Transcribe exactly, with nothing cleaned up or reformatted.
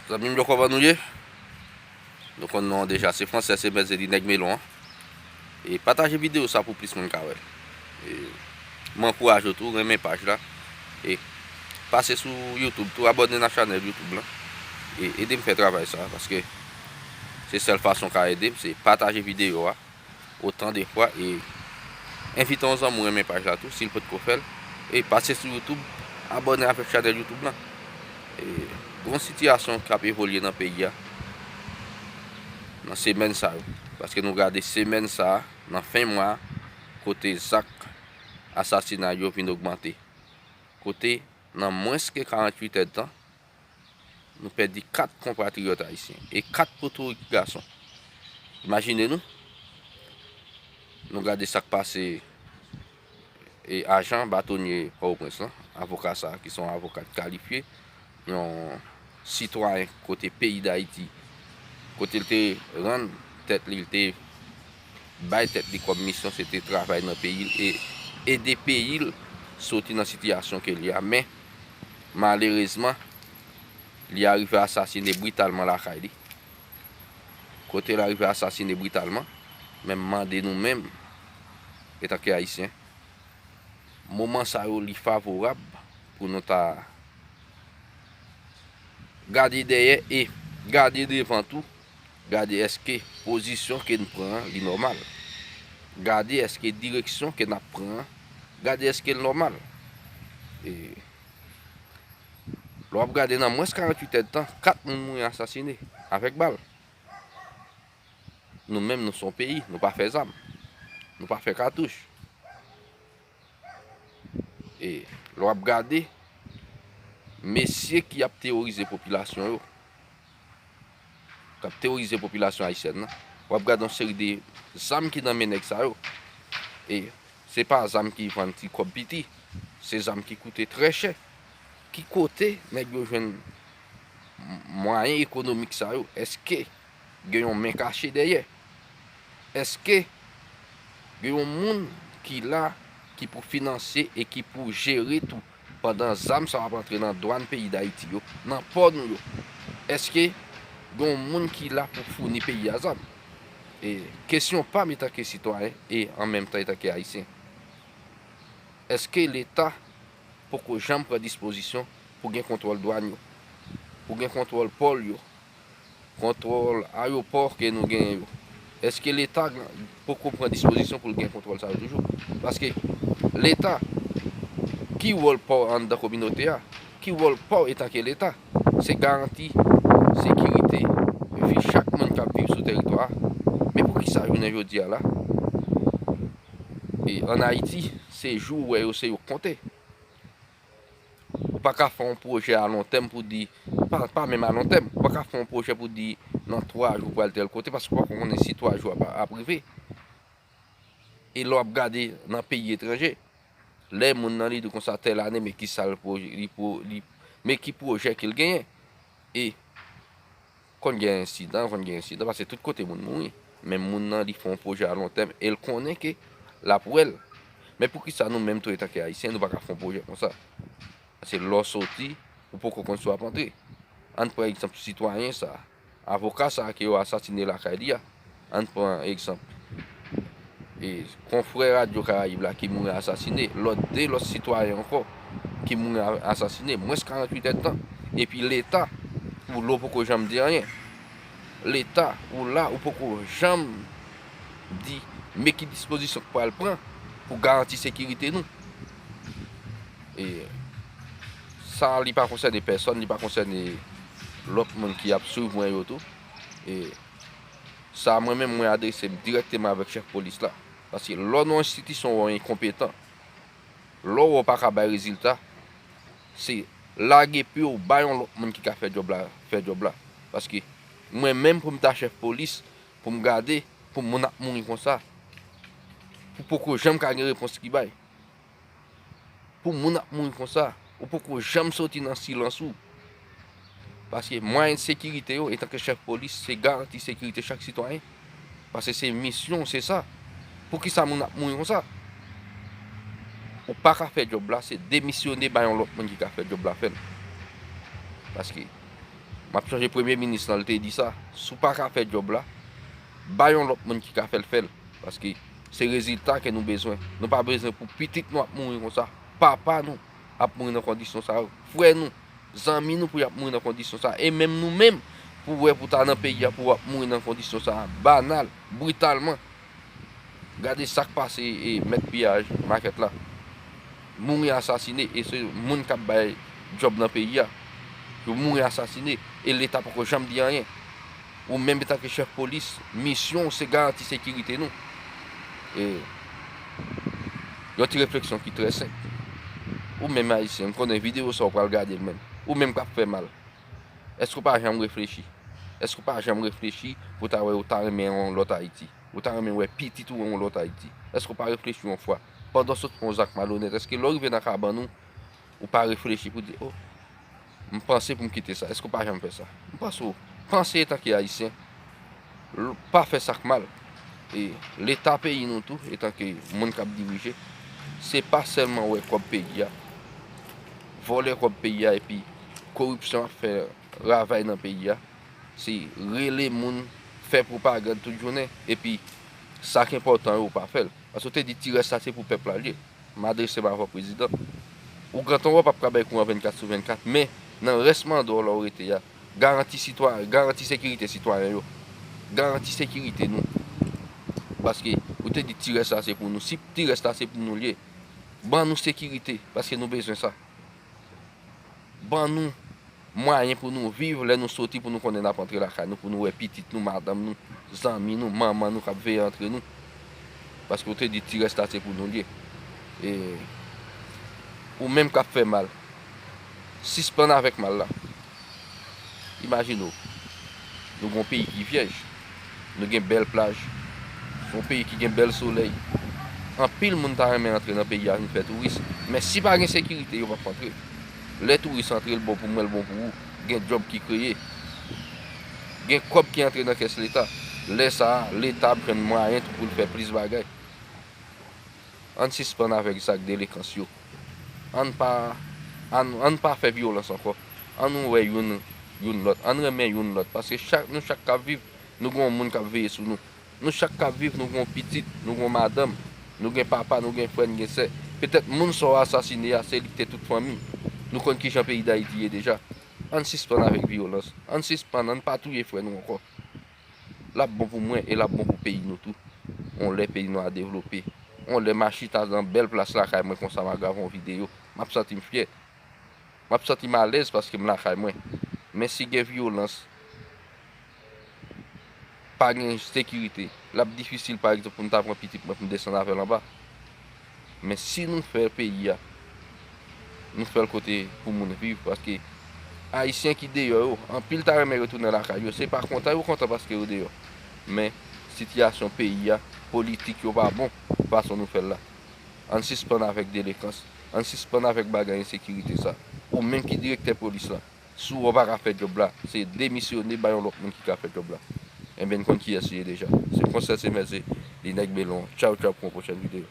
Zanmi m yo, kòman nou ye? Nou konn non an deja, se Frances Emerzelli, nèg melon an. E pataje videyo sa pou plis moun ka wè l. E m ankouraje w tou, renmen paj la. E pase sou YouTube tou, abòne nan chanèl YouTube lan. E ede m fè travay sa, paske se sèl fason w ka ede m, se pataje videyo a otan de fwa e envite yon zanmi w renmen paj la tou, si l potko fè l. E pase sou YouTube, abòne avèk chanèl YouTube lan. E gen yon sitiyasyon k ap evolye nan peyi a nan semèn sa yo. Paske nou gade semèn sa a, nan fen mwa a, kote zak asasinay yo vin ogmante. Kote, nan mwens ke karanntuit èdtan, nou pèdi kat konpatriyòt ayisyen e kat Pòtorik gason. Imajine nou, nou gade sa k pase e ajan batonye Pòtoprens lan, avoka sa a, ki se yon avoka kalifye, yon sitwayen kote peyi Dayiti, kote l te rann tèt li, l te bay tèt li kòm misyon, se te travay nan peyi l e ede peyi l soti nan sitiyasyon ke l ye a. Men, malerezman, li arive asasine britalman lakay li. Kote l arive asasine britalman, men m mande nou menm, etanke Ayisyen, moman sa yo li favorab pou nou ta gade dèyè e gade devan tou, gade èske pozisyon ke n pran an li nòmal. Gade èske direksyon ke n ap pran an, gade èske l nòmal. E lè w ap gade nan mwens karanntuit èdtan, kat moun mouri asasine avèk bal. Nou menm, nou se yon peyi, nou pa fè zam. Nou pa fè katouch. E lè w ap gade, mesye ki ap teworize popilasyon yo, k ap teworize popilasyon ayisyèn nan, w ap gade yon seri de zam ki nan men nèg sa yo. E se pa zam ki vann ti kòb piti, se zam ki koute trè chè. Ki kote nèg yo jwenn m-, mwayen ekonomik sa yo? Èske gen yon men kache dèyè? Èske gen yon moun ki la, ki pou finanse e ki pou jere tou, pandan zam sa yo ap antre nan dwàn peyi Dayiti yo, nan pò nou yo? Èske gen yon moun ki la pou founi peyi a zam? E kesyon pa m etanke sitwayen e an menm tan etanke Ayisyen, èske Leta poko janm pran dispozisyon pou gen kontwòl dwàn yo, pou gen kontwòl pò yo, kontwòl ayewopò ke nou genyen yo? Èske Leta poko pran dispozisyon pou l gen kontwòl sa yo toujou? Paske Leta, ki wòl pa w anndan kominote a? Ki wòl pa w etanke Leta? Se garanti sekirite vi chak moun k ap viv sou teritwa a. Men poukisa jounen jodi a la, e ann Ayiti, se jou ou wè yo, se yo k konte. Ou pa ka fè yon pwojè a lon tèm pou di, pa, pa menm a lon tèm, ou pa ka fè yon pwojè pou di nan twa jou pral tèl kote, paske ou pa konnen si twa jou ap, ap rive. E lè w ap gade nan peyi etranje, lè moun nan li di konsa tèl ane, men ki sa l pwojè, li pwo-, li, men ki pwojè ke l genyen. E konn gen ensidan, konn gen ensidan, paske tout kote moun mouri. Men moun nan, li fè yon pwojè a lon tèm e l konnen ke l ap wè l. Men poukisa nou menm tou etanke Ayisyen, nou pa ka fè yon pwojè konsa? Paske lè w soti, ou poko konn si w ap antre. Ann pran egzanp sitwayen sa a, avoka sa a ke yo asasine lakay li a. Ann pran egzanp, e, konfrè Radyo Karayib la ki mouri asasine, lòt de lòt sitwayen ankò ki mouri a-, asasine, mwens karanntuit èdtan. Epi Leta, ou la, ou poko janm di anyen. Leta, ou la, ou poko janm di men ki dispozisyon k pral pran pou garanti sekirite nou. E sa, li pa konsène pèsòn, li pa konsène lòt moun ki ap swiv mwen yo tou. E sa, mwen menm, mwen adrese m dirèkteman avèk chèf polis la. Paske lè w nan yon enstitisyon, w enkonpetan, lè w wè w pa ka bay rezilta, se lage pye w, bay yon lòt moun ki ka fè djòb la, fè djòb la. Paske mwen menm, pou m ta chèf polis, pou m gade, pou moun ap mouri konsa, pou poko janm ka gen repons ki bay. Pou moun ap mouri konsa, ou poko janm soti nan silans ou. Paske mwayen sekirite yo, etanke chèf polis, se garanti sekirite chak sitwayen. Paske se misyon w, se sa. Poukisa moun ap mouri konsa? Ou pa ka fè djòb la, se demisyone, bay yon lòt moun ki ka fè djòb la, fè l. Paske M ap sonje premye minis lan, li te di sa, si w pa ka fè djòb la, bay yon lòt moun ki ka fè l, fè l. Paske se rezilta ke nou bezwen. Nou pa bezwen pou pitit nou ap mouri konsa, papa nou ap mouri nan kondisyon sa yo, frè nou, zanmi nou pou y ap mouri nan kondisyon sa, e menm nou menm, pou wè pou ta nan peyi a, pou w ap mouri nan kondisyon sa, banal, britalman. Gade sa k pase e mèt piyaj makèt la. Mouri asasine, e se moun k ap bay djòb nan peyi a. Yo mouri asasine, e Leta poko janm di anyen. Ou menm antanke chèf polis, misyon w se garanti sekirite nou. E yon ti refleksyon ki trè senp. Ou menm Ayisyen, m konnen videyo sa w pral gade l menm. Ou menm k ap fè mal. Èske w pa janm reflechi? Èske w pa janm reflechi pou ta wè ou ta renmen yon lòt Ayiti? Ou ta renmen wè pitit ou yon lòt Ayiti? Èske w pa reflechi yon fwa? Pandan w sot fè yon zak malonèt, èske lè w rive nan kabann ou, ou pa reflechi pou di, "Oh, m panse pou m kite sa"? Èske w pa janm fè sa? M panse w panse etanke Ayisyen, l-, pa fè sa k mal. E Leta peyi nou tou, etanke moun k ap dirije, se pa sèlman wè kòb peyi a, vòlè kòb peyi a epi koripsyon ap fè ravay nan peyi a, se rele moun, fè pwopagann tout jounen, epi sa k enpòtan yo, ou pa fè l. Paske w te di ti rès la se pou pèp la l ye. M adrese m avè w, prezidan. Ougan Tonwa p ap ka bay kouran vennkat sou vennkat, men nan rès Mandò, lè w rete a, garanti sitwa-, garanti sekirite sitwayen yo, garanti sekirite nou. Paske ou te di ti rès la se pou nou. Si ti rès la se pou nou l ye, ban nou sekirite, paske nou bezwen sa. Ban nou mwayen pou nou viv, lè nou soti, pou nou konnen n ap antre lakay nou, pou nou wè pitit nou, madanm nou, zanmi nou, manman nou k ap veye antre nou. Paske w te di ti rès la se pou nou l ye. E ou menm k ap fè mal, sispann avèk mal la. Imajine w, nou gen yon peyi ki vyèj, nou gen bèl plaj, se yon peyi ki gen bèl solèy. Anpil moun ta renmen antre nan peyi a vin fè touris, men si pa gen sekirite, yo p ap antre. Lè touris antre, l bon pou mwen, l bon pou ou. Gen djòb ki kreye. Gen kòb ki antre nan kès Leta. Lè sa a, Leta ap jwenn mwayen tou pou l fè plis bagay. Ann sispann avèk zak delenkan yo. Ann pa, ann, ann pa fè vyolans ankò. Ann nou wè youn, youn lòt. Ann renmen youn lòt. Paske chak, nou chak k ap viv, nou gen yon moun k ap veye sou nou. Nou chak k ap viv, nou gen yon pitit, nou gen yon madanm, nou gen papa, nou gen frè, n gen sè. Petèt moun sa w asasine a, se li ki te tout fanmi. Nou konn kijan peyi Dayiti ye deja. Ann sispann avèk vyolans. Ann sispann, ann pa touye frè nou ankò. L ap bon pou mwen e l ap bon pou peyi nou tou. On lè peyi nou a devlope. On lè m a chita nan bèl plas lakay mwen konsa m a grave yon videyo. M ap santi m fyè. M ap santi m alèz paske m lakay mwen. Men si gen vyolans, pa gen sekirite, l ap difisil, pa egzanp, pou m ta pran pitit mwen pou m desann avè l anba. Men si nou fè peyi a, nou fè l kote pou moun viv, paske Ayisyen ki deyò yo, anpil ta renmen retounen lakay yo, se pa kontan yo kontan paske yo deyò. Men sitiyasyon peyi a, politik yo pa bon, fason nou fè l la. Ann sispann avèk delenkans, ann sispann avèk bagay ensekirite sa. Ou menm ki direktè polis la, si w pa ka fè djòb la, se demisyone, bay yon lòt moun ki ka fè djòb la. Enben, n konn kiyès li ye deja. Se Konsèy Semèse, li nèg Belon. Tchaw, tchaw, pou yon pwochèn videyo.